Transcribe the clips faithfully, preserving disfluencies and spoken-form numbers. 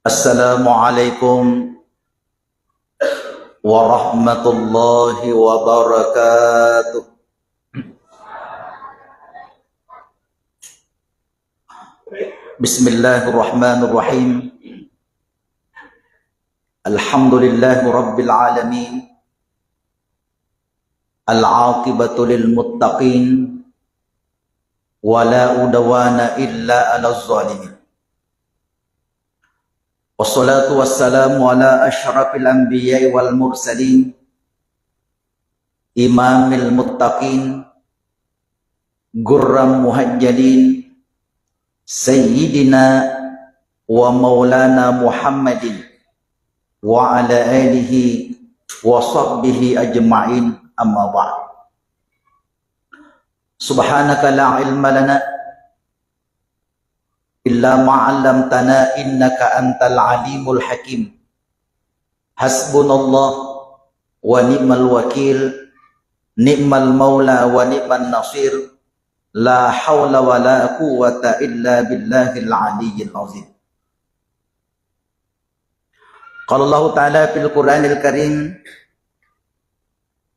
Assalamualaikum warahmatullahi wabarakatuh. Bismillahirrahmanirrahim. Alhamdulillahi rabbil alamin. Al-aqibatu lil muttaqin. Wa la udwana illa 'alal zalimin. Wassalatu wassalamu ala asyrafil anbiya'i wal mursalin, imamil muttaqin, gurram muhajjalin, sayyidina wa maulana Muhammadin, wa ala alihi wa sahbihi ajma'in, amma ba'd. Subhanaka la ilma lana illa ma 'allamtana innaka antal alimul hakim. Hasbunallah wa ni'mal wakil, ni'mal maula wa ni'man nasir, la haula wa la quwwata illa billahil aliyyil azim. Qala Allahu ta'ala fil Qur'anil Karim,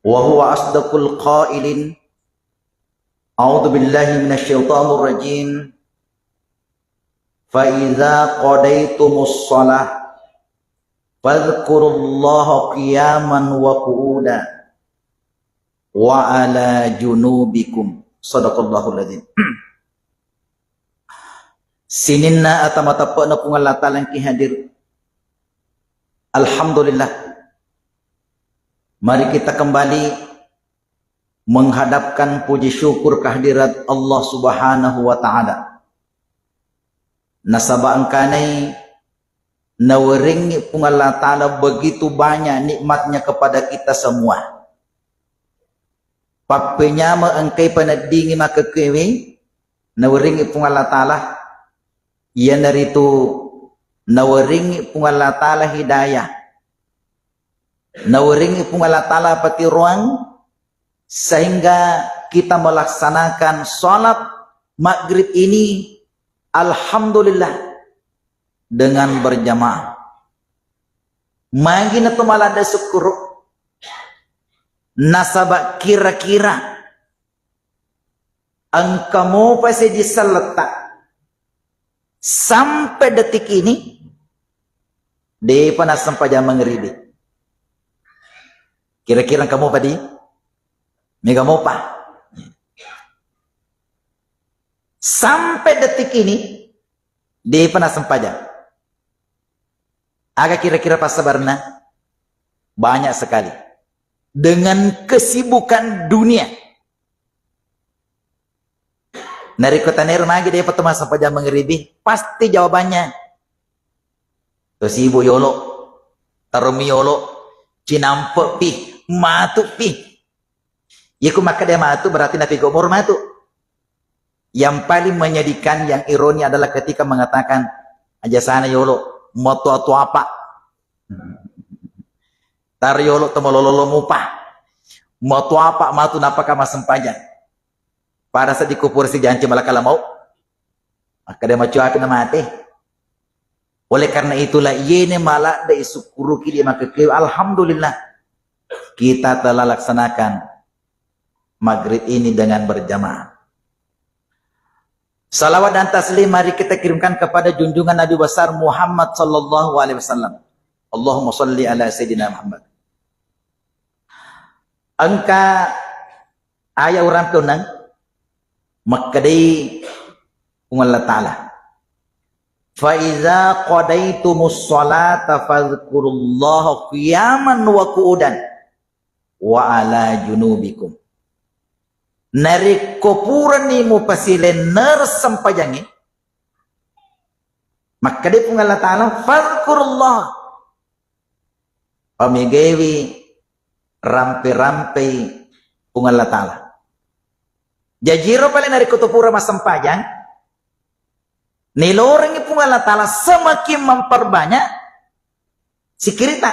wa huwa asdaqul qailin, a'udzu billahi minasy syaithanir rajim. Fa idza qadaitumus shalah fadzkurullaha qiyaman wa qu'uda wa ala junubikum. Sadaqallahul adzim. Sininna ata mateppe'na Puang Allah Ta'ala engki hadir. Alhamdulillah. Mari kita kembali menghadapkan puji syukur kehadirat Allah Subhanahu wa Ta'ala. Nasaba engkanai nawerengngi Puang Allah Ta'ala begitu banyak nikmatnya kepada kita semua. Pappenyameng engkai paneddingi makekkewe, nawerengngi Puang Allah Ta'ala, iyanaritu nawerengngi Puang Allah Ta'ala hidayah, nawerengngi Puang Allah Ta'ala patiroang, sehingga kita melaksanakan salat maghrib ini, alhamdulillah, dengan berjamaah. Magi na to maladde sukkuru, nasaba kira-kira engka mopa seji selletta sampai detik ini depa nassempajang mangribi. Kira-kira engka mopa di? Mega mopa. Sampai detik ini depa nassempajang. Aga kira-kira passabarenna? Banyak sekali. Dengan kesibukan dunia. Narekko tanero magi depa to massempajang mangribi, pasti jawabannya to sibuk yolo, taromi yolo, cinampe pi, matu pi. Iyaku makkeda matu berarti napigau moro matu. Yang paling menyedihkan, yang ironi adalah ketika mengatakan, aja sana yolo, moto-to apa? Tar yolo to malolo mupa. Moto apa matu napaka massempajang? Pada seddi kupur si janci malakala mau. Makkeda macuapi na mate. Oleh karena itulah, iyene maladde isukkuruki di makekkewe. Alhamdulillah, kita telah laksanakan maghrib ini dengan berjamaah. Salawat dan taslim mari kita kirimkan kepada junjungan Nabi besar Muhammad sallallahu alaihi wasallam. Allahumma salli ala sayyidina Muhammad. Engka aya urampe onnang makkedai Puang Allah Ta'ala, fa iza qadaitumus salata fadzkurullaha qiyaman wa qu'udan wa ala junubikum. Narekko purani mupasilennereng sempajangnge, makkedai Puang Allah Ta'ala, fadzkurullah, pamegaiwi rampe-rampei Puang Allah Ta'ala. Jajiro pale narekko to pura massempajang, nelorengngi Puang Allah Ta'ala semakin memperbanyak sikkiritta.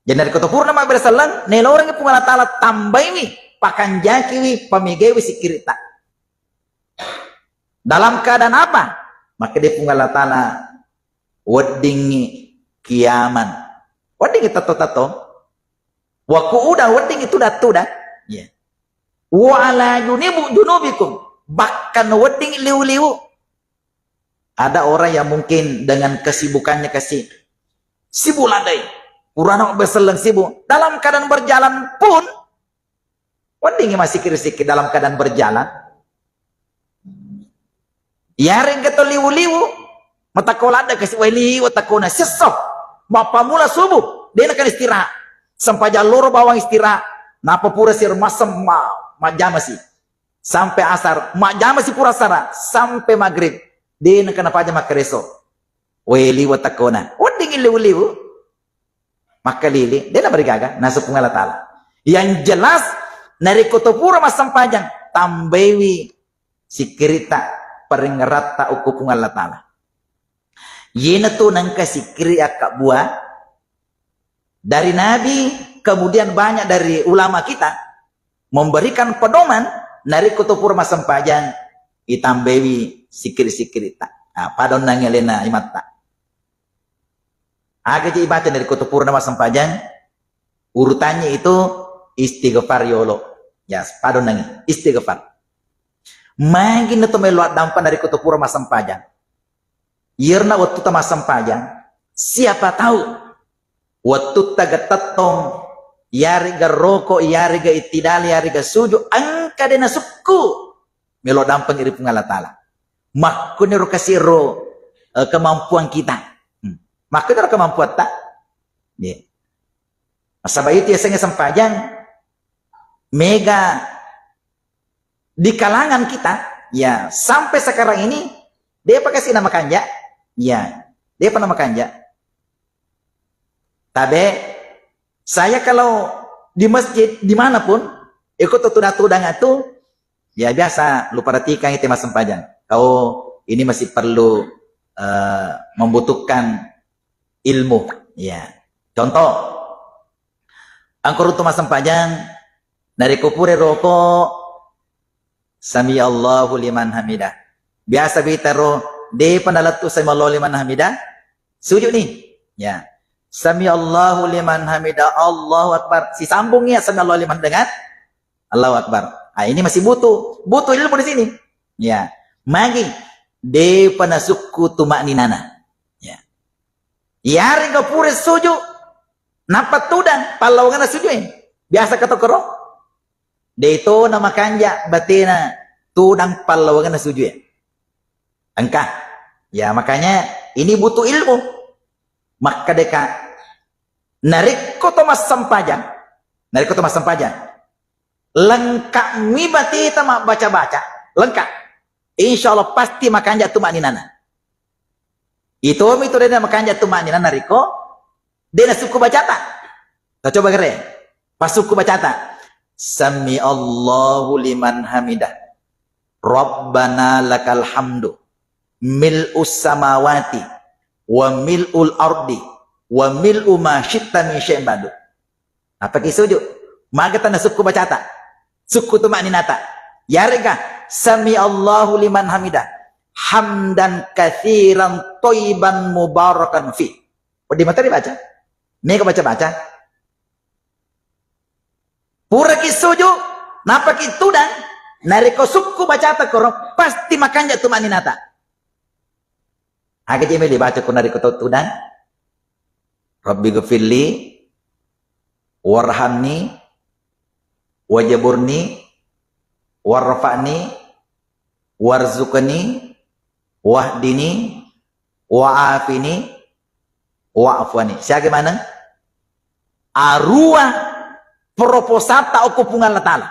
Jadi narekko to purana mabbere selleng, nelorengngi Puang Allah Ta'ala tambaiwi, pakanjakiwi, pamegaiwi sikkiritta. Dalam keadaan apa? Makkeda Puang Allah Ta'ala, weddingngi kiaman, weddingngi tetto-tetto, wa qu'udan, weddingngi tudang-tudang, ya. Wa ala junubu-, junubikum, bahkan wedding liu-liu. Ada orang yang mungkin dengan kesibukannya kasi sibuk ladai. Purana berselleng sibuk. Dalam keadaan berjalan pun, wedding massikir-sikir dalam keadaan berjalan. Yarega to liu-liu, matakko ladde kasi, wai liwa takkona sesso. Mappamula subuh, dena kan istirahat. Sempajang loro bawang istirahat. Napa pura sir masem ma-, majjama si. Sampai asar, majjama si pura asara, sampai maghrib. Dena kan paja makkareso. Wai liwa takkona. Wedding liu-liu. Makkalili, dena barigaga, nasu Puang Allah Ta'ala. Yang jelas, narekko to pura massempajang, tambaiwi sikkiritta, parengeratta okko Puang Allah Ta'ala. Iyanatu nengka sikkiri akkabbua dari Nabi, kemudian banyak dari ulama kita memberikan pedoman, narekko to pura massempajang, itambaiwi sikkiri-sikkiritta. Nah, padonnangi alena imatta. Aga je ibaca narekko to purana massempajang, urutannya itu istighfar yolo. Ya, padonnangi, istighfar. Magi na to melo addampa narekko to pura massempajang. Iyarna wettutta massempajang, siapa tahu wettutta ga tettong, yarega roko, yarega ittidal, yarega sujud, engka de nasukku melo dampeng ri Puang Allah Ta'ala. Makkuniro kasiro, eh, kemampuan kita. Hmm. Makkuniro kemampuatta. Iya. Nasaba itu yasengnge sempajang mega di kalangan kita, ya, sampai sekarang ini, depa kasi namakanja, ya, depa namakanja. Tabe, saya kalau di masjid, dimanapun, ikut tudang-tudang itu, ya, biasa lu perhatikan itu massempajang. Kau ini masih perlu, eh, membutuhkan ilmu. Ya. Contoh, engka runtu massempajang, narekko pura roko, sami Allahu liman hamidah. Biasa bitaro, depa nalettu sami Allahu liman hamidah, sujud ni. Ya. Sami Allahu liman hamidah, Allahu Akbar. Sisambung ya sami Allahu liman dengan Allahu Akbar. Ah, ini masih butuh, butuh ilmu di sini. Ya. Magi, depa nasukku tuma'ninana. Ya. Yarega pura sujud, nappa tudang, pallawangenna sujud e. Biasa katokoro? De to namakanja batena tudang pallawangenna sujud e. Engka. Ya, makanya ini butuh ilmu. Makkadeka, narekko to massempajang, narekko to massempajang, lengka'mi bateta mabbaca-baca, lengka'. Insya Allah pasti makanja tuma'ninana. Itomi tu dena makanja tuma'ninana riko, dena sukku bacata. Tacoba gere, pasukku bacata. Sami Allahu liman hamidah. Rabbana lakal hamdu. Mil'us samawati. Wa mil'ul ardi. Wa mil'u ma syi'ta min syai'in ba'du. Napaki sujud. Maga tana sukku bacata. Sukku tuma'ninata. Yarega, sami Allahu liman hamidah. Hamdan katsiran thayyiban mubarakan fi. Wedding materi baca. Mega baca-baca. Puraki sujud, napaki tudang, narekko sukku bacata koro, pasti makanja tuma'ninata. Aga je meli baca ko narekko to tudang? Rabbi ghfirli, warhamni, wajburni, warfa'ni, warzuqni, wahdini, wa'afini, wa'fu anni. Siaga maneng? Arua proposalta okko Puang Allah Ta'ala.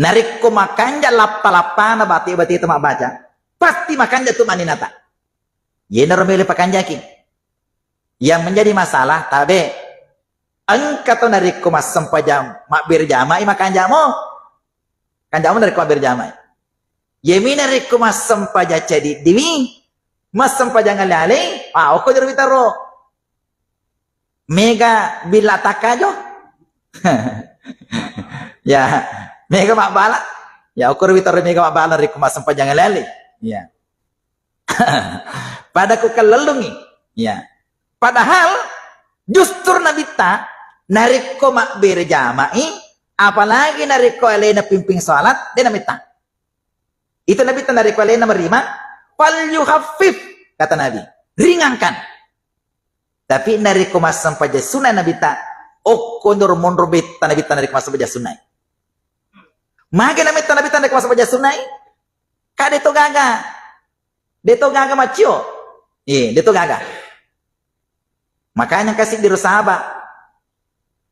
Narekko makanja lappa-lappana bate-bateta mabbaca, pasti makanja tuma'ninata. Yenaro mele pakanjaki. Yang menjadi masalah, tabe, engka to narekko massempajang mabberjama'i makanjamo. Kanjamo narekko mabberjama'i. Yemi narekko massempajang cediddiwi, massempajang ale-ale, ah, okko jero witaro. Mega billa takkajo. Ya, mega mabbala. Ya, okoro witaro mega mabbala rekko massempajang ale-ale. Ya. Pada ku kellellungi. Ya. Padahal justru Nabitta narekko mabbere jama'i, apalagi narekko alena pimping salat, de nametta. Itu Nabitta narekko alena merima, "Falyukhaffif," kata Nabi, "ringankan." Tapi narekko massempajang sunna Nabitta, okko ndur monro betta Nabitta narekko massempajang sunna. Mage nametta Nabitta narekko massempajang sunna? Ka de to gaga. De to gaga maccio. Eh, de to gaga. Makanya kasi diro sahaba.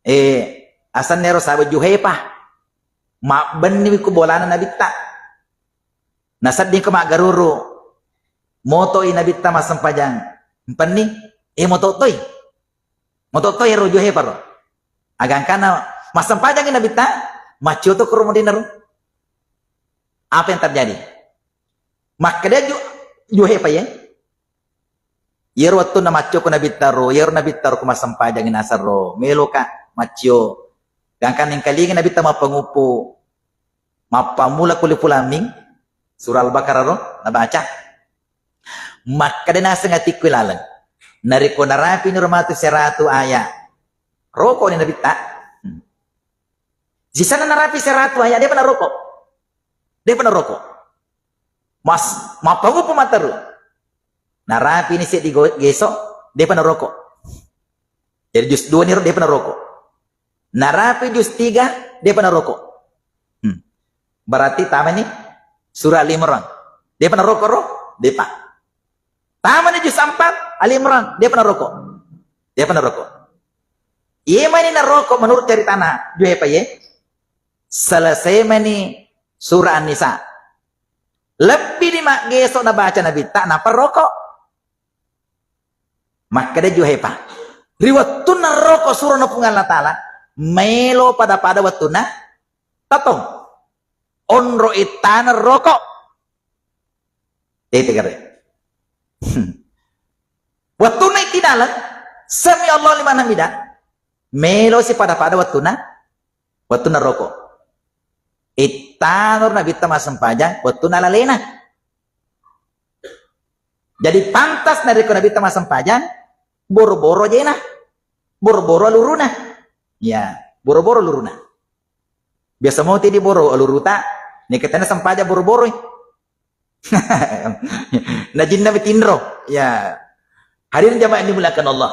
Eh, asanna ero sahaba Juhefa. Mabbenni ku bolana Nabitta. Nasedding ko maggaruru. Motoi Nabitta massempajang. Mpenni, eh, moto toi. Moto toi ero Juhefa ro. Agangkana massempajangi Nabitta, maccio to kuro modena ro. Apa yang terjadi? Makkeda Ju-, Juhefa ye. Yero wettunna maccio ko Nabitta ro, yero Nabitta ro ko massempajangi naseng ro. Meloka maccio. Gangkana engkalinga Nabitta mappanguppu. Mappammula Qul Lam Mim, surah Al-Baqarah ro, nabaca. Makkeda naseng atikku ilaleng. Narekko narapini ro matu seratu aya. Roko ni Nabitta. Hmm. Sisenna narapi seratu aya, depa naroko. Depa naroko. Mas, mappanguppu materu. Narapini seddi go-, geso, depa naroko. Jadi juz dua ni ro, depa naroko. Narapi juz tiga, depa naroko. Hmm. Berarti tamani surah Ali Imran. Depa naroko ro? Depa. Tamani juz empat, Ali Imran, depa naroko. Depa naroko. Iye mani naroko menurut ceritana Juhefa ye. Selesai mani surah An-Nisa. Lebbi di maggeso nabaca Nabitta, nappa roko. Makkeda Juhefa, ri wettunna roko surona Puang Allah Ta'ala, melo pada-pada wettunna tatong. Onro ittana roko. Tete kare. Hmm. Wettunna itti daleng, sami Allah liman hamida, melo si pada-pada wettunna, wettunna roko. Ittana ro Nabitta massempajang, wettunna lalena. Jadi pantas narekko Nabitta massempajang, boro-boro jena. Boro-boro aluruna. Ya, boro-boro aluruna. Biasa mau tidi boro aluruta, neketana sempajang boro-boroi. Najinna betinro. Ya. Hadirin jamaah yang dimuliakan Allah.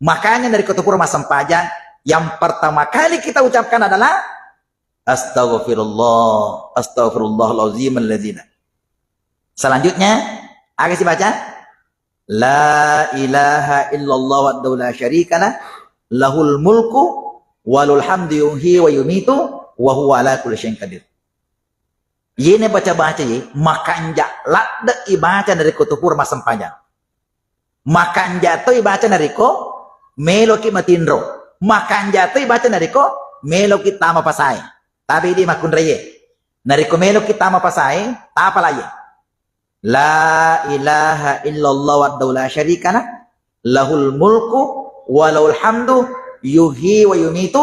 Makanya narekko topura massempajang, yang pertama kali kita ucapkan adalah Astaghfirullah, astaghfirullahalazim alladzina. Selanjutnya, aga sibaca? La ilaha illallah wahdahu la syarikalah, lahul mulku walul hamdu yuhyi wa yumitu wa huwa ala kulli syai'in qadir. Yene baca-baca ye, makanja ladde ibaca narekko topura massempajang. Makanja to ibaca narekko meloki matinro. Makanja to ibaca narekko meloki tama pasae. Tabe idi makkunraie. Narekko meloki tama pasae, tapala ye. La ilaha illallah wahdahu la syarikalah, lahul mulku wa lahul hamdu, yuhyi wa yumitu,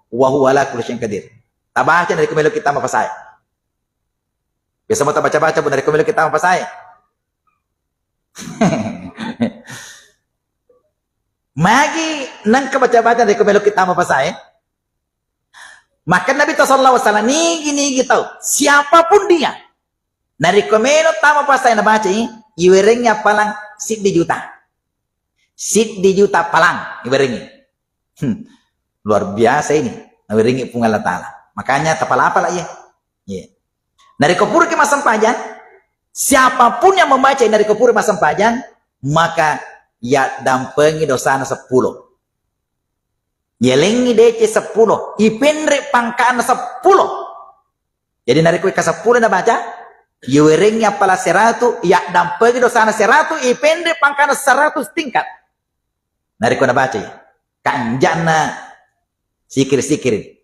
wa huwa ala kulli syai'in qadir. Tabaca narekko meloki tama pasae. Biasa mo tabaca-baca, Bu, narekko meloki tama pasae. Magi nengka baca-baca narekko meloki tama pasae? Maka Nabi sallallahu alaihi wasallam, nigi-nigi tau, siapapun dia, narekko melo tama pasae nabacai, iwerengngi appalang siddi juta. Siddi juta appalang iwerengngi. Hmm. Luar biasa ini. Nawerengngi Puang Allah Ta'ala. Makanya tapala-pala ye. Ye. Narekko puraki massempajang, siapapun yang membaca narekko pura massempajang, maka yaddampengi dosana seppulo. Yalengngi deceng seppulo, ipenre pangkana seppulo. Jadi narekko ika seppulo nabaca, iwerengngi appalang seratu, yaddampengi dosana seratu, ipenre pangkana seratus tingkat. Narekko nabacai, kanja'na sikir-sikir.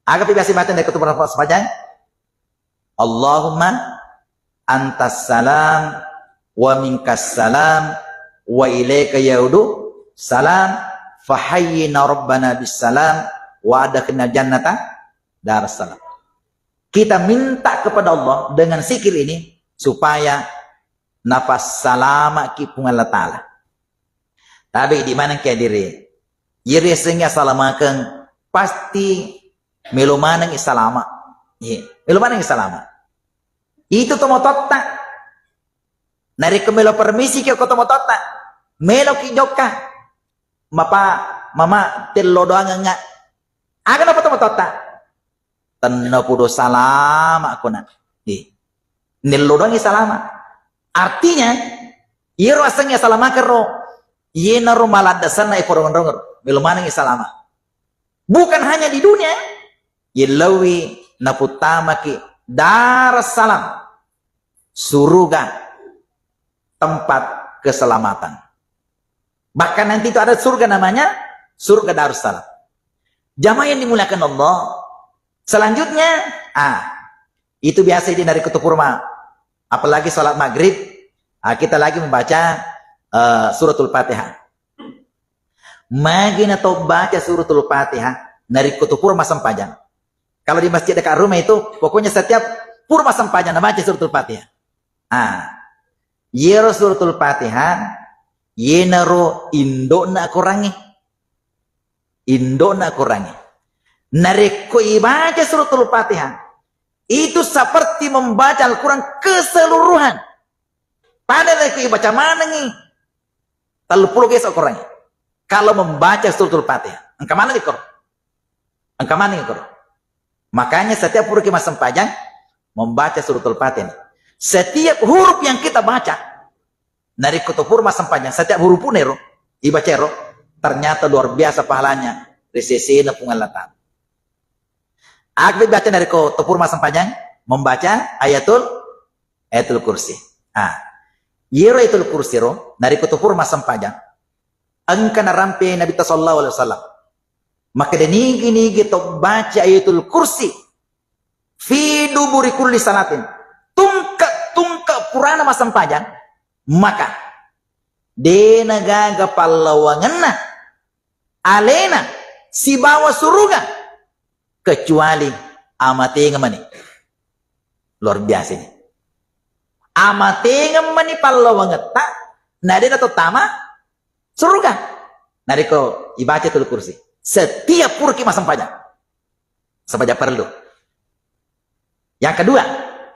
Agapi biasa baca narekko topura massempajang? Allahumma antas salam wa minkas salam wa ilaika yaudu salam, fahayyina rabbana bis salam wa adkhilna jannata darassalam. Kita minta kepada Allah dengan zikir ini supaya Napassalamaki Puang Allah Ta'ala. Tabe di maneng ki adiri. Iyaro yasengnge asalamakeng pasti melo manengngi salama. Iya, melo manengngi salama. Itu tomatoatta. Narekko melo permisi ki ko tomatoatta, melo ki jokka. Mapa, mama, tello doangengnga. Aga napa tomatoatta? Tenna pudo salama kona. Di. Nello doangngi salama. Artinya, iyaro asengnge asalamakeng ro, iyenaro maladdesanna iko rongeng-rongeng. Melo manengngi salama. Bukan hanya di dunia, yellauwi naputtamaki Darussalam, suruga, tempat keselamatan. Bahkan nanti itu ada surga namanya surga Darussalam. Jamaah yang dimuliakan Allah, selanjutnya, ah, itu biasa di narekko topurma, apalagi salat maghrib, ah, kita lagi membaca, eh, suratul Fatihah. Magi na tau baca suratul Fatihah narekko tu pura massempajang. Kalau di masjid dekat rumah itu, pokoknya setiap pura massempajang nabaca suratul Fatihah. Ah, yero suratul Fatihah, yenaro indo'na Korangnge. Indo'na Korangnge. Narekko ibaca suratul Fatihah, itu seperti membaca Al-Quran keseluruhan. Pada narekko ibaca manengngi, telluppulo geso Korangnge. Kalau membaca suratul Fatihah, engka maneng koro. Engka maneng koro. Makanya setiap puraki massempajang, membaca suratul Fatihah. Setiap huruf yang kita baca, narekko to pura massempajang, setiap huruf pun ero, ibaca ero, ternyata luar biasa pahalanya ri sesena Puang Allah Ta'ala. Aga baca narekko to pura massempajang, membaca ayatul, ayatul kursi. Ah, yero ayatul kursi ro, narekko to pura massempajang, engka narampe Nabitta sallallahu alaihi wasallam. Makkeda, nigi-nigi to baca ayatul kursi fi duburi kulli salatin, tungke-tungke purana massempajang, maka dena gaga pallawangenna alena sibawa suruga kecuali amatengeng mani. Luar biasa ini. Amatengeng mani pallawangetta, na dena to tama suruga. Narekko ibaca ayatul kursi setiap puraki massempajang. Sempajang perlu. Yang kedua,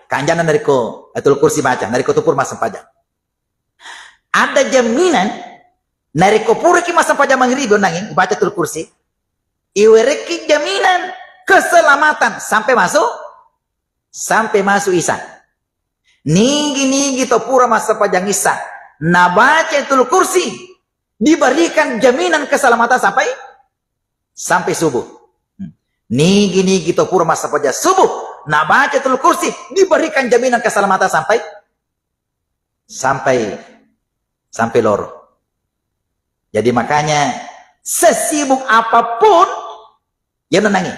kanjana narekko ayatul kursi baca, narekko to pura massempajang. Ada jaminan, narekko puraki massempajang mangribi onnangngi, baca ayatul kursi, iwerekki jaminan keselamatan sampai masuk, sampai masuk isya. Nigi-nigi to pura massempajang isya, nabaca ayatul kursi, diberikan jaminan keselamatan sampai, sampai subuh. Hmm. Nigi-nigi to pura massempajang subuh, nabaca ayatul kursi, diberikan jaminan keselamatan sampai, sampai, sampai loro. Jadi makanya sesibuk apapun, ya nenangi.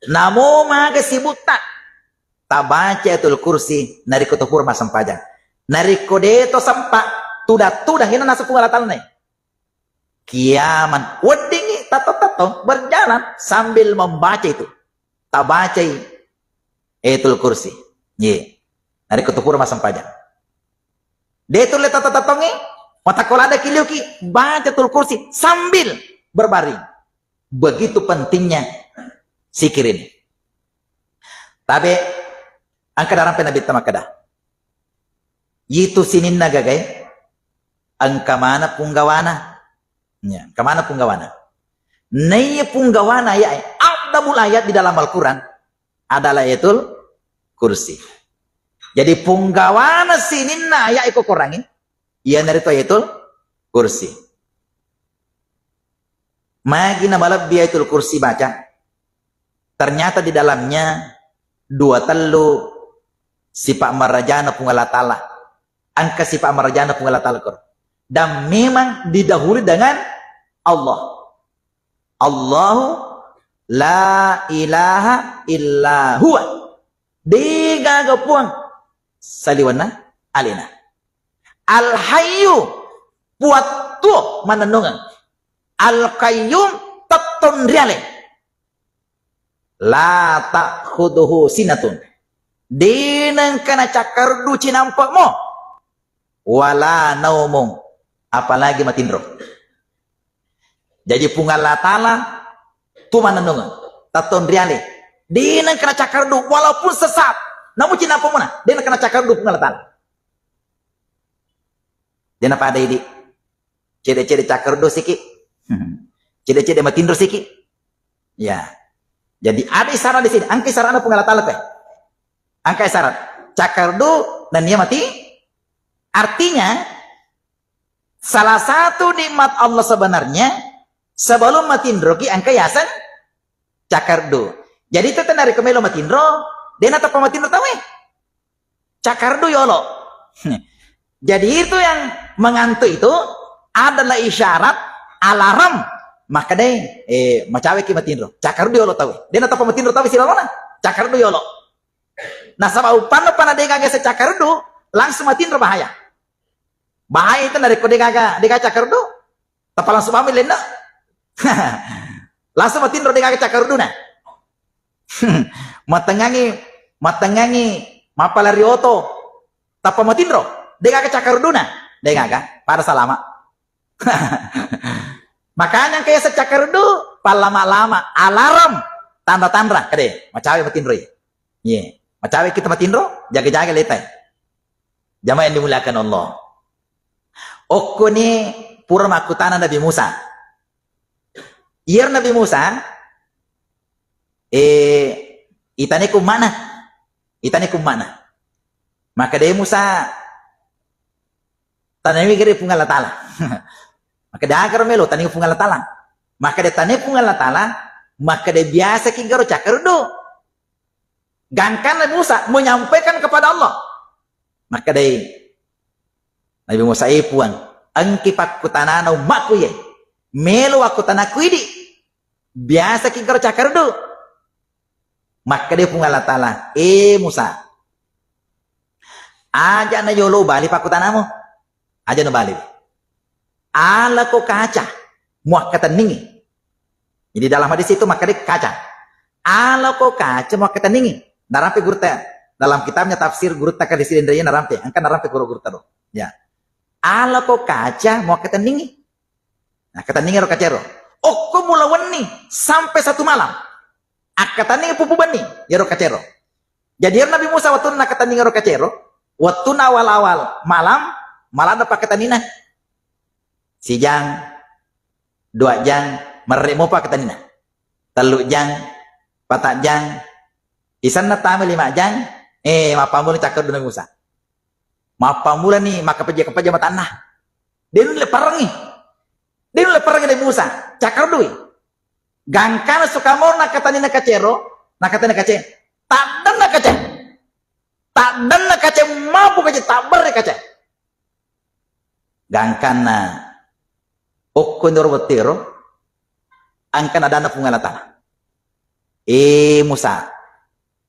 Namo maga sibukta, tabaca ayatul kursi, narekko to pura massempajang. Narekko de to sempa, tudang-tudang, ina nasu Puang Allah Ta'ala ne. Kiaman, weddingngi, tato-tato, berjalan sambil membaca itu. Tabacai ayatul kursi. Ye. Narekko to pura massempajang. De tulle tato-tatongi, matakko ladaki liuki, baca ayatul kursi sambil berbaring. Begitu pentingnya zikir ini. Tabe, engka darampe Nabitta makkeda, itu sininna gagae, engka mana punggawana. Ya, engka mana punggawana. Naiya punggawana ayat, afdalul ayat di dalam Al-Quran adalah ayatul kursi. Jadi punggawana sininna ayat iko Korangnge, iyanaritu ayatul kursi. Magi na malebbi ayatul kursi baca? Ternyata di dalamnya dua tellu sifat marajana Puang Allah Ta'ala. Engka sifat marajana Puang Allah Ta'ala koro. Dan memang didahului dengan Allah. Allahu la ilaha illa huwa. Degaga puang saliwenna alena. Al-Hayyu, puang tuo manennungeng. Al-Qayyum, tettong riale. La ta'khudhuhu sinatun. Denengka nacakkaruddu cinampe'mo. Wala naumung, apalagi matinro. Jadi Puang Allah Ta'ala tu mannennungeng, tattonriale. De' nengkana cakkaruddu, walaupun sesat. Namu cinapamuna, de' nengkana cakkaruddu Puang Allah Ta'ala. De' napada idi. Cede-cede cakkaruddu siki. Cede-cede matinro siki. Ya. Jadi ada isyarat di sini. Engka isyaratna Puang Allah Ta'ala te. Engka isyarat. Cakkaruddu nennia mati. Artinya, salah satu nikmat Allah sebenarnya, sebelum matinroki engka yaseng cakkaruddu. Jadi itu narekko melo matinro, de' natappa matinro tauwe. Cakkaruddu yolo. Jadi itu yang mengantuk itu adalah isyarat alarm. Maka de', eh, macaweki matinro. Cakkaruddu yolo tauwe. De' natappa matinro tauwe silalona. Cakkaruddu yolo. Nasaba uppanna pana de' gaga yaseng cakkaruddu, langsung matinro bahaya. Bahaya itu narekko de' gaga, de' gaga cakkaruddu, tappa langsung mami lenna. Langsung matinro de' gaga cakkarudduna. Matengngangi, matengngangi, mappalari oto, tappa matinro, de' gaga cakkarudduna, de' gaga, pada salama. Makanya engka yaseng cakkaruddu, pallama-lama, alarm, tanra-tanra, kede, macawe matinroi. Ye, macawe kita matinro, jaga-jaga letai. Jamaah yang dimuliakan Allah. Okkoni pura makkutana Nabi Musa. Iyaro Nabi Musa, eh, itane ku mana? Itane ku mana? Maka de' Musa, tanaiwi gare Puang Allah Ta'ala. Maka de' agaro melo, tanaiwi Puang Allah Ta'ala. Maka de' tanaiwi Puang Allah Ta'ala, maka de' biasa ki garo cakkaruddu. Gangkanna Musa menyampaikan kepada Allah. Makkedai Nabi Musa, "Eh Puang, engki pakkutanana ummakku iye. Melo wakkutanaku idi. Biasa ki garo cakkaruddu." Makkedai Puang Allah Ta'ala, "Eh Musa, aja na yolo bali pakkutanamu." Aja nubali. Alako kaca muakkatenningi. Jadi dalam hadis itu makkeda kaca. Alako kaca muakkatenningi. Narampe gurutta dalam kitabnya tafsir gurutta Kali Sidenreye narampe. Engka narampe kuro gurutta do. Ya. Alako kaca muakkatenningi. Nah, katenningi ro kacero. Okko mula wenni sampai satu malam. Akkatenningi pupu benni, yero kacero. Jadi ero Nabi Musa wettunna nakkatenningi ro kacero, wettunna awal-awal malam, maladde pakkatennina. Sijang, dua jang, merre mopa pakkatennina. Tellu jang, pata jang, isenna tama lima jang, eh, mappammula cakkaruddu Nabi Musa. Mappammulani makkapejja-kapejja matanna. De nulle parengngi. De nulle parengngi Nabi Musa. Cakkaruddui. Gangkana sukamoro nakkatenninna kacero, nakkatenninna kace. Taddenna kace. Taddenna kace, mapu kace, tabberre kace. Gangkanna okko ndoro wettero, engkana adanna Puang Allah Ta'ala. Eh Musa,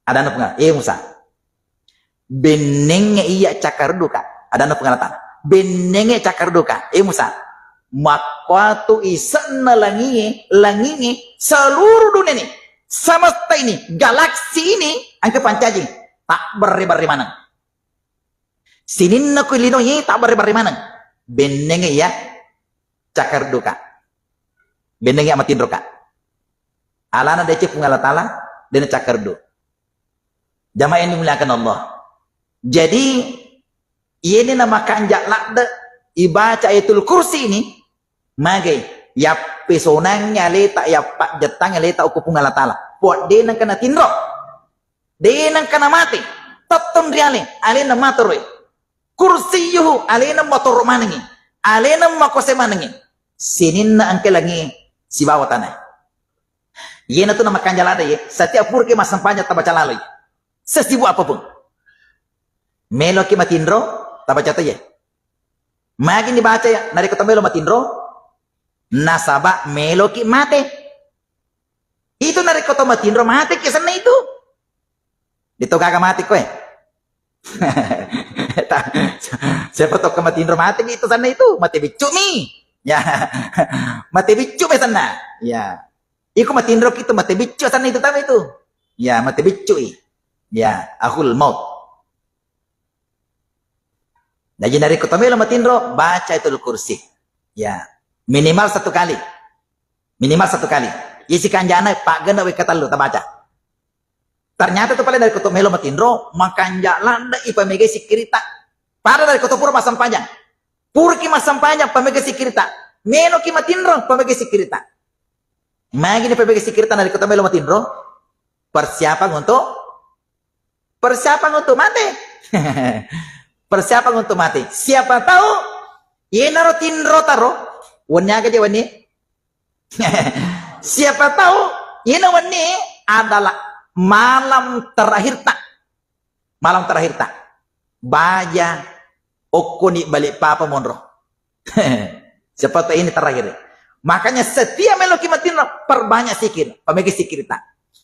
adanna Puang Allah, eh Musa, bennengnge iya cakkarudduka, adanna Puang Allah Ta'ala. Bennengnge cakkarudduka, eh Musa, makkuatu isenna langie, langinge, seluruh dunia ini, semesta ini, galaksi ini, engka pancajing, tabberre-berre maneng. Sininna ku linoe tabbarre-barre maneng. Bennengnge iya cakkarudduka. Bennengnge iya matinroka. Alana deceng Puang Allah Ta'ala, dena cakkaruddu. Jamaah yang dimuliakan Allah. Jadi, iyeni namakanja ladde ibaca Ayatul Kursi ini, magai, yappesonangngi aleta, yappajjettangngi aleta okko Puang Allah Ta'ala. Puang de nengka natinro. De nengka namate, tettong ri ale, alena matoroi. Kursiyuhu, alena matoro manengi, alena makuasa manengi. Sininna engka langi sibawa tanae. Iyena tu namakanja ladde ye, setiap purki massempajang tabaca laloi. Sesibuk apapun. Meloki matinro, tabaca to ye. Magi dibaca ya, narekko to melo matinro, nasaba meloki mate. Itu narekko to matinro mateki senna itu. Dito gaga mate koe. Ta-, siapa to matinro mateki itu senna itu, mate biccu mi. Ya. Mate biccu mi senna. Ya. Iko matinro ki itu mate biccu senna itu tama itu. Ya, mate biccu i. Ya, ahul maut. Jadi narekko to melo matinro, baca Ayatul Kursi. Ya, minimal satu kali. Minimal satu kali. Isi kanjana paggenna wekka tellu tabaca. Ternyata tu paling narekko to melo matinro, makanja ladde i pamegai sikkirita. Pada narekko to pura massempajang. Puraki massempajang, pamegai sikkirita. Meloki matinro, pamegai sikkirita. Magi ni pamegai sikkirita narekko to melo matinro? Persiapan untuk Persiapan untuk mate. Persiapan untuk mate. Siapa tahu, yenaro tinro taro, wenni aga je wenni. Siapa tahu, yena wenni adalah malam terakhir ta. Malam terakhir ta. Baja okkoni balik papa monro. Siapa tahu ini terakhir. Makanya setiap meloki matinro, perbanyak sikir, pamega sikir ta.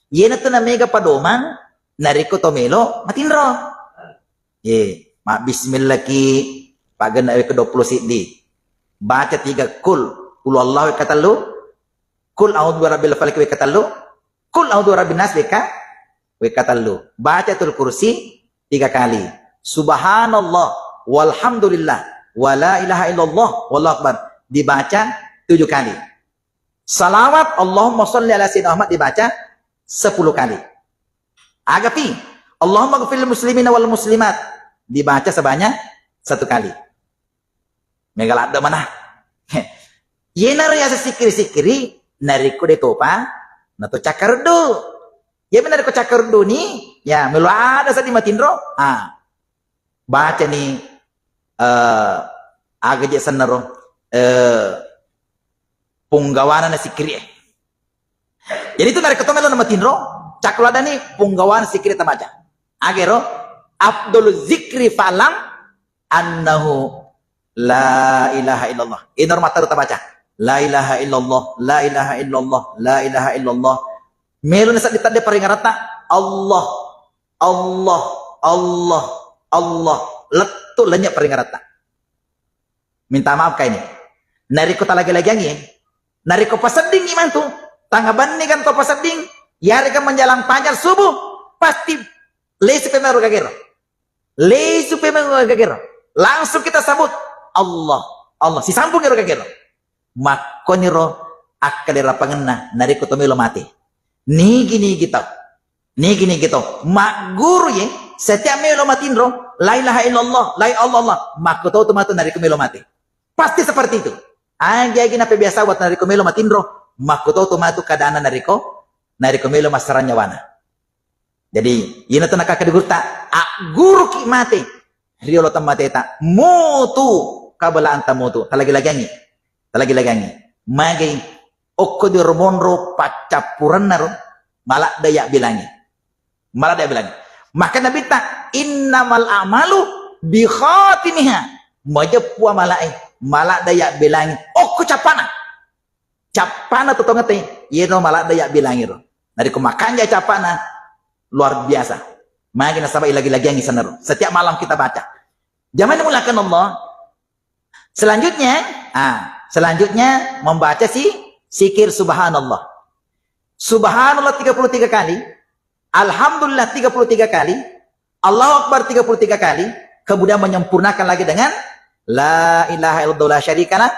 Yena tu namega padomang, narekko to melo matinro. Ye, ma bismillah ki, paggenna wekka dua puluh siddi. Baca tiga kul, kul Allah wekka tellu, kul a'udzu birabbil falaq wekka tellu, kul a'udzu birabbin nas wekka, wekka tellu. Baca Ayatul Kursi tiga kali. Subhanallah, walhamdulillah, wala ilaha illallah, wallahu akbar. Dibaca tujuh kali. Salawat, Allahumma salli ala Sayyidina Muhammad dibaca sepuluh kali. Agapi, Allahumma ghfir lil muslimina wal muslimat dibaca sebanyak satu kali. Mega ladde mana. Yenaro yaseng sikkiri-sikkiri, narekko de topa, nato cakkaruddu. Yami narekko cakkaruddu ni, ya melo ada seddi matinro, ah, baca ni, eh, aga je sennaro, eh, punggawana na sikkiri e. Jadi itu narekko to melo na matinro, cakkaruddu ni punggawana sikkiri tamaca. Agero, afdalu zikri fa'lam annahu la ilaha illallah. Inaro mattaru tabaca. La ilaha illallah, la ilaha illallah, la ilaha illallah. Melo na seddi tadde paringaratta, Allah, Allah, Allah, Allah. Lettu lenya paringaratta. Minta maaf kaini. Narekko talagi-lagiangi, narekko paseddingngi mantu, tanga benni kan to pasedding, yarega menjelang fajar subuh, pasti lesu pemero gagero. Lesu pemeng gagero. Langsung kita sebut, Allah, Allah. Sisambung ero gagero. Makkoniro akkalerapangenna narekko to melo mate. Nigi-nigi tau. Nigi-nigi tau. Magguru ye, setiap melo matinro, la ilaha illallah, la ilaha illallah. Makko tau tu matu narekko melo mate. Pasti seperti itu. Agi-agi nape biasa buat narekko melo matinro, makko tau tu matu kadana narekko, narekko melo massarang nyawana. Jadi, iyana tu nakaka digurutta, agguruki mate, riolo temmateta, mutu, kabela anta mutu, talagi-lagiangi, talagi-lagiangi. Magai, okko di ro monro paccappurenna ro, maladde yabbilangi. Maladde yabbilangi. Maka Nabitta, "Innamal a'malu bi khatimiha." Majeppu amalae, maladde yabbilangi. Okko cappana. Cappana tu tongette, yeno maladde yabbilangi ro. Narekko makanja cappana, luar biasa. Magi nasaba ilagi-lagiangi senna ro. Setiap malam kita baca. Jamaah dimuliakan Allah. Selanjutnya, ah, selanjutnya membaca si sikir subhanallah. Subhanallah tiga puluh tiga kali, alhamdulillah tiga puluh tiga kali, Allahu Akbar tiga puluh tiga kali, kemudian menyempurnakan lagi dengan la ilaha illallah la syarikalah,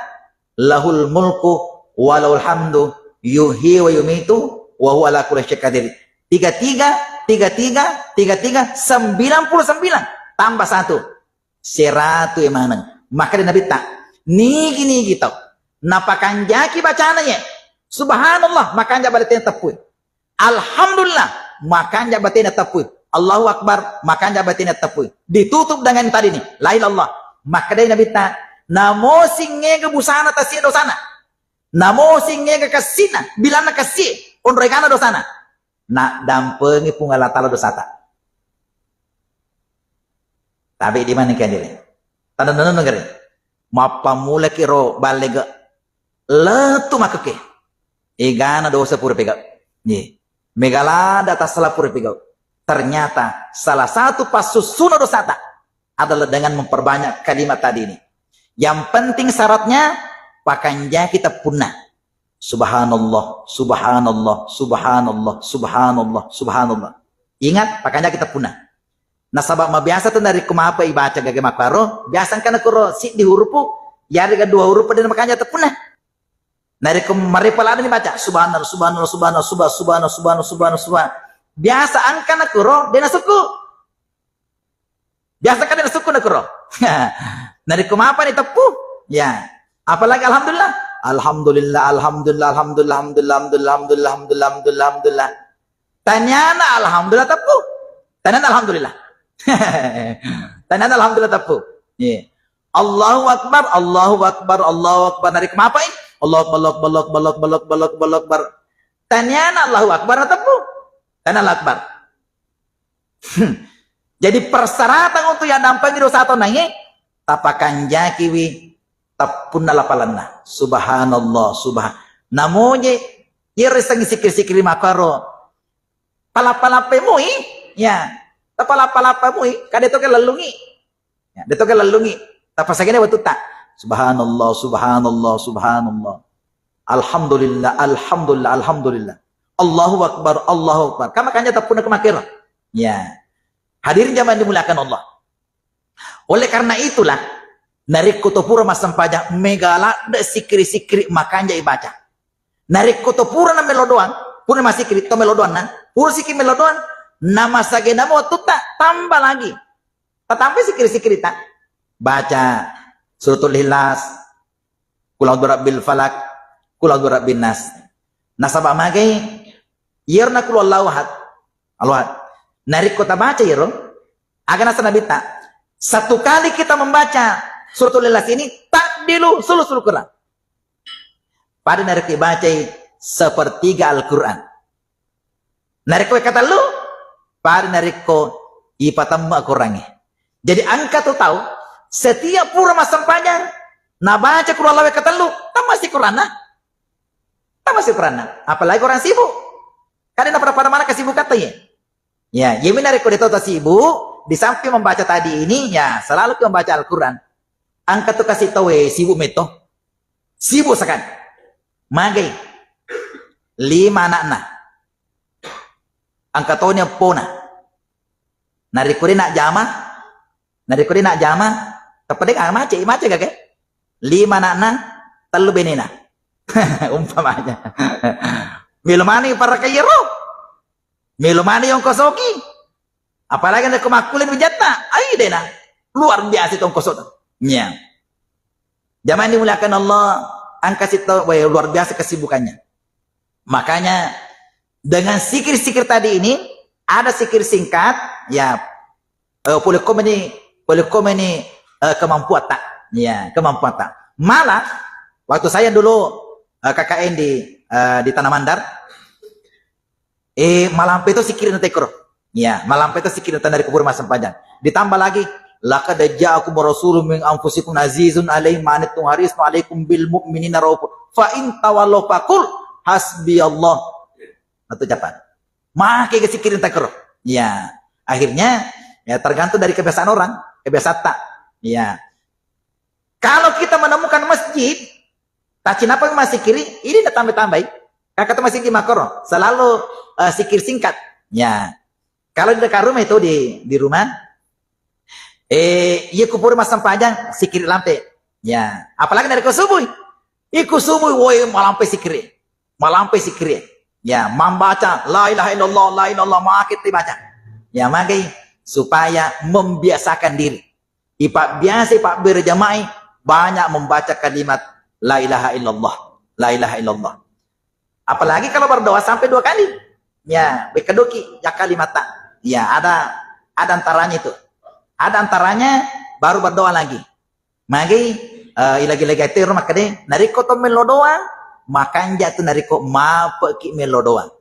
lahul mulku wa lahul hamdu, yuhyi wa yumitu, wa huwa ala kulli syai'in qadir. Tiga tiga, tiga tiga, tiga tiga, sembilan puluh sembilan tambah satu. Seratu e maneng. Maka di Nabitta, nigi-nigi tau napakanjaki bacana ye, subhanallah, makanja baletena teppui. Alhamdulillah, makanja batena teppui. Allahu Akbar, makanja batena teppui. Ditutup dengan tadi ni, la ilaha illallah. Makkedai Nabitta, namo singngega busana tasie dosana. Namo singngega kessina, bilanna kessie, onroigana dosana. Naddampengi Puang Allah Taala dosata. Tabe di mana kandire? Tanda nana negeri. Mappammulaki ro ballega. Lettu makkeke. Egana dosa pura pegau. Ye. Megalada tasala pura pegau. Ternyata salah satu passussuna dosata adalah dengan memperbanyak kalimat tadi ini. Yang penting syaratnya pakanjaki teppunna. Subhanallah, subhanallah, subhanallah, subhanallah, subhanallah. Ingat, pakanjaki teppunna. Nasaba mabiasa tu narekko mapa ibaca gaga makkaro, biasa engkana kuro siddi hurupu, yarega dua hurupu de' makanja teppuna. Narekko marepa ladani baca, subhanallah, subhanallah, subhanallah, subha-, subhanallah, subhanallah, subhanallah, subha-. Biasa engkana kuro, de' nasukku. Biasa engkana de' nasukku na kuro. Narekko mapa ni teppu, ya. Apalagi alhamdulillah. Alhamdulillah, alhamdulillah, alhamdulillah, alhamdulillah, alhamdulillah, alhamdulillah, alhamdulillah, alhamdulillah. Taniana alhamdulillah teppu. Taniana alhamdulillah. Taniana alhamdulillah teppu. Iya. Allahu Akbar, Allahu Akbar, Allahu Akbar. Narekko mapa i? Allahu Akbar, Allahu Akbar, Allahu Akbar, Allahu Akbar, Allahu Akbar, Allahu Akbar. Taniana Allahu Akbar na teppu. Taniana Allahu Akbar. Jadi persyaratan untuk yaddampengi dosa tau nange, tapakanjakiwi teppunna lapalanna. Subhanallah, subhan-, namoje, iyaro isengngi sikir-sikir makkaro. Palappa-lappai mui, ya. Tapalappa-lappai mui, ka de' toke lellungi. Ya, de' toke lellungi. Tapasagene wettutta. Subhanallah, subhanallah, subhanallah. Alhamdulillah, alhamdulillah, alhamdulillah. Allahu Akbar, Allahu Akbar. Ka makanja teppunna ko makkero. Ya. Hadirin jamaah dimuliakan Allah. Oleh karena itulah, narekko to pura massempajang, mega ladde sikiri-sikiri makanja ibaca. Narekko to pura na melo doang, pura masikiri to melo doang na, pura sikiri melo doang, na masagena mo wettutta tambah lagi. Tatambai sikiri-sikirita. Baca Suratul Ikhlas, Qul a'udzu birabbil falaq, Qul a'udzu birabbin nas. Nasaba magai, iyaro na Qul huwallahu ahad. Allahu ahad. Narekko tabaca iyaro, aga naseng Nabitta, satu kali kita membaca Suratul Ikhlas ini, ta'dilu sulusul Quran. Pada narekko ibacai sepertiga Al-Quran. Narekko wekka tellu, pada narekko ipatemma Korangnge. Jadi engka tu tau, setiap pura massempajang, nabaca Qul huwallahu wekka tellu, tammasi Koranna. Tammasi Koranna. Apalagi orang sibuk. Kan de' napada-pada maneng kesibukatta iye. Ya, iyami narekko de' to tasibuk, di samping membaca tadi ini, ya, selalu membaca Al-Quran. Engka tu kasi tau e sibuk metto. Sibuk sekali. Magai. Lima anakna. Engka toni eppona. Narekko de' najjama, narekko de' najjama, tappa de' macet, macet gage. Lima anakna, tellu benena. Umpamanya. Melo maneng paraka iyaro. Melo maneng yongkosoki. Apalagi narekko makkulle wijatta, ai dena. Luar biasa tongkosok. Iya. Jamaah yang dimuliakan Allah, engka sittau, wah, luar biasa kesibukannya. Makanya dengan sikir-sikir tadi ini, ada sikir singkat, ya, eh, pole komeni, pole komeni, eh, kemampuatta. Ya, kemampuatta. Malah waktu saya dulu, eh, K K N di, eh, di Tanah Mandar, eh, malampe to sikirna tekkoro. Ya, malampe to sikirna narekko pura massempajang. Ditambah lagi, laqad ja'akum rasulun min anfusikum azizun alaihi ma anittum harisun alaikum bil mu'minina raufur. Fa in tawallau faqul hasbiyallah. Atau japan. Make ga sikirna tekkoro. Ya, akhirnya, ya, tergantung dari kebiasaan orang, kebiasaatta. Ya. Kalau kita menemukan masjid, tacinapa massikiri, ini na tambai-tambai. Kaka to massikiri makkoro, selalu, eh, sikir singkat. Ya. Kalau di dekat rumah itu di, di rumah, eh, iya ku pura massempajang, sikiri lampe. Ya. Apalagi narekko subuh. Iku subuh, woi, malampe sikiri. Malampe sikiri. Ya, membaca la ilaha illallah, la ilaha illallah, makke dibaca. Ya, magai supaya membiasakan diri. Ipabbiasai, ipabbere jamai banyak membaca kalimat la ilaha illallah, la ilaha illallah. Apalagi kalau berdoa sampai dua kali. Ya, bekedoki ya kalimatta. Ya, ada, ada antaranya itu. Ada antaranya baru berdoa lagi. Magai, eh, ilagi-lagi ate ro makkeda, narekko to mello doa, makanja tu narekko mapeki mello doa.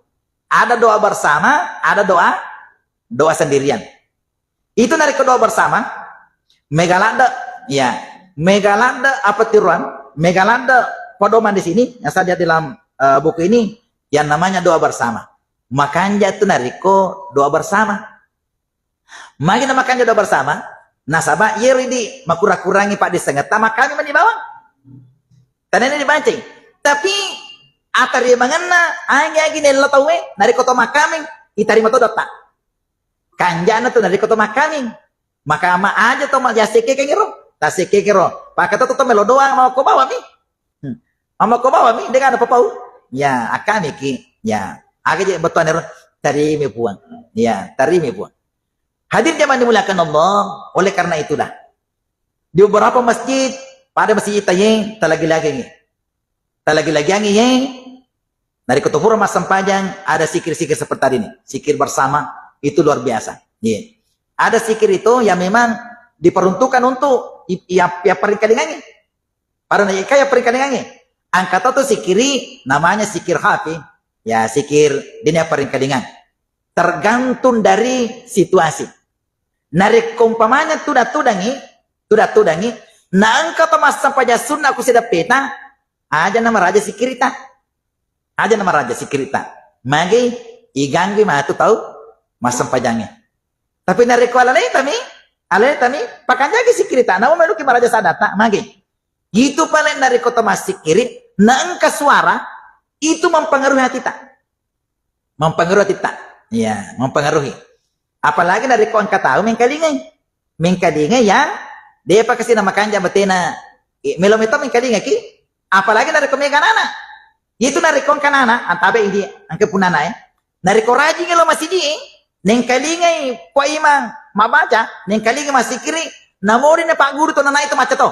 Ada doa bersama, ada doa, doa sendirian. Itu narekko doa bersama, mega ladde, ya, mega ladde apa tiruan, mega ladde pedoman di sini, yang saya lihat dalam, eh, buku ini, yang namanya doa bersama. Makanja tu narekko doa bersama. Magi na makanja doa bersama, nasaba yero idi makura-kurangi paddissengetta, makkami mani bawang. Tanani dibancai. Tapi atarimangenna agi-agi nello tauwe, narekko to makkami, itarima to doatta. Kanjana tu narekko to makkaming. Maka ma aja to ma-, ya sekekeng ro. Ta sekekeng ro. Paka to to melo doang mau ko bawa mi. Hmm. Mau ko bawa mi dengan apa pau? Ya, akami ki. Ya, aga je betuan ro. Tarimi puang. Ya, tarimi puang. Hadir jamaah dimuliakan Allah, oleh karena itulah di beberapa masjid, pada masjid taye, talagi-lagi, talagi-lagi ye, narekko to pura massempajang, ada sikir-sikir seperti tadi nih, sikir bersama, itu luar biasa. Iya. Ada sikir itu yang memang diperuntukkan untuk i-, ya, ya paling kalingangi. Pada na ika ya paling kalingangi. Angka to tu sikiri namanya sikir khafi. Ya, sikir dini ya paling kalingang. Tergantung dari situasi. Narekko umpamanya tudang-tudangi, tudang-tudangi, na engka to massempajang sunna ku sidappeta, aja na maraja sikirita. Aja na maraja sikirita. Magi iganggui matu tau massempajangi. Tapi narekko alaleitami, alaleitami, pakanjaki sikirita, namo meloki maraja sadata, magi. Itu paling narekko to massikiri, na engka suara, itu mempengaruhi hatita. Mempengaruhi hatita. Iya, mempengaruhi. Apalagi narekko engka tau mengkalingai. Mengkalingai ya, depa kasi namakanja batena, eh, melo meto mengkalingaki. Apalagi narekko mega nana. Itu narekko engka nana, antabe idi, engka punana, eh. Narekko rajingi lo masiji, nengkalingai ko imang mabaca, nengkalingai masikiri, namori na pak guru to nana itu macca to.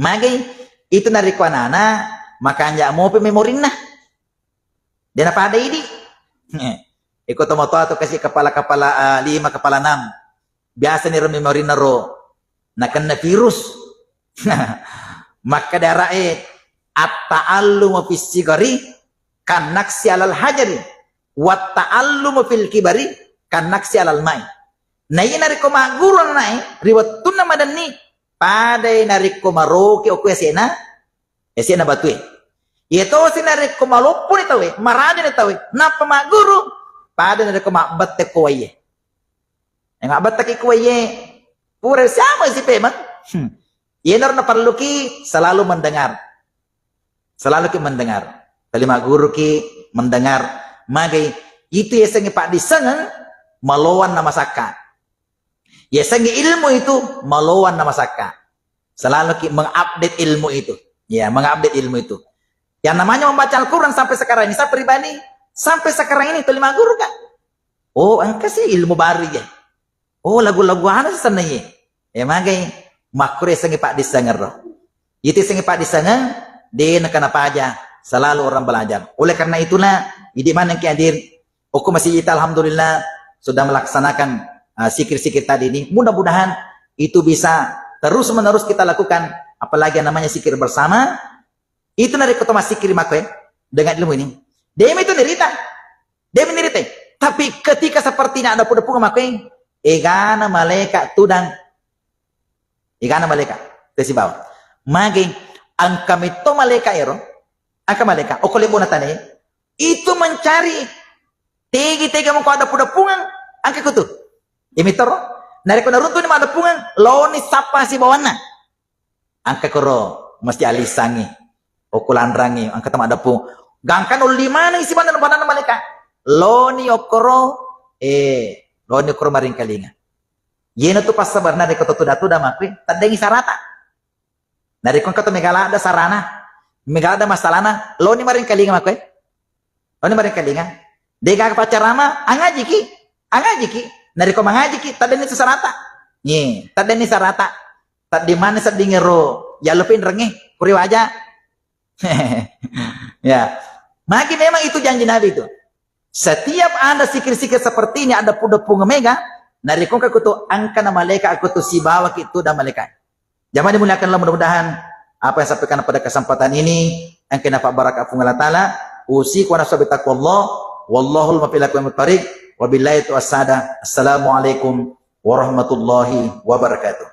Magi itu narekko anana makanja mopi memorinna. Dena pada idi. Iko tomatoa tu kasi kepala-kepala, eh, lima, kepala enam. Biasa ni ro memorinna ro nakenna virus. Makkeda ara'e, "At-ta'allumu fis sigari kannaksi alal hajari, wat ta'allumu fil kibari kannaksi alal mai." Na iya narekko magguru anae ri wettunna madenni, padai narekko maroki okko esena, esena batue. Iya tosi narekko malopponi tauwe, marajani tauwe, nappa magguru, pada narekko mabbette ko waiye. Eh, mabbetteki ko waiye, pura siapa si pemeng? Hmm. Iyanaro naparelluki selalu mendengar. Selaluki mendengar. Tali magguruki mendengar. Magai itu yasengnge paddissengeng maloang namasakka. Yasengnge ilmu itu maloang namasakka. Selaluki mengupdate ilmu itu. Ya, mengupdate ilmu itu. Yang namanya membaca Al-Quran sampai sekarang ini, saya pribadi sampai sekarang ini tali magguru, Kak. Oh, engka sih ilmu baru ya. Oh, lagu-lagu anu sih seneng ye. Ya magai makkure sengi paddissengeng ro. Itu sengi paddissengeng, de nakana paja, selalu orang belajar. Oleh karena itulah, idi maneng ki hadir, okko masih kita alhamdulillah sudah melaksanakan, uh, sikir-sikir tadi ini. Mudah-mudahan itu bisa terus-menerus kita lakukan, apalagi yang namanya sikir bersama. Itu narekko to massikiri makkoe dengan ilmu ini. Demi itu nirita. Demi nirita. Tapi ketika sepertinya ada pudapung makkoe, egana malaika tudang. Egana malaika. Tesi bawa. Mage angka metto malaika ero. Angka malaika. Okko lebona tane. Itu mencari tegi-tegi mengko ada pudapung, angka kutu. Imi toro. Narekko naruntuni madapung, loni sappa sibawanna. Angka koro mesti alissangi. Okko lanrangi, angka tama dapung. Gangka nolli maneng si bana bana malaika. Loni okkoro, eh, loni okkoro maringkalinga. Yena tu passabarna deko to tuda-tuda makui, taddengi sarata. Narekko engka to mega ladda sarana, mega ladda masalana, loni maringkalinga makui. Loni maringkalinga. Dega pacarama, angajiki, angajiki. Narekko mangajiki, taddenni tu sarata. Ye, taddenni sarata. Taddi maneng seddingero yallo pinrengnge, kuri waja. Ya. Magi memang itu janji Nabi itu. Setiap ada sikir-sikir seperti ini, ada pudapung mega, narekko engka kutu angkana malaika kutu sibawaki tuda malaika. Jamaah dimuliakan Allah, mudah-mudahan apa yang saya sampaikan pada kesempatan ini engka napabbarakka Puang Allah Taala. Usiku wa nafsi bitaqwallah. Wallahul muwaffiq ila aqwamit thariq. Wabillahi taufiq wassadah. Assalamualaikum warahmatullahi wabarakatuh.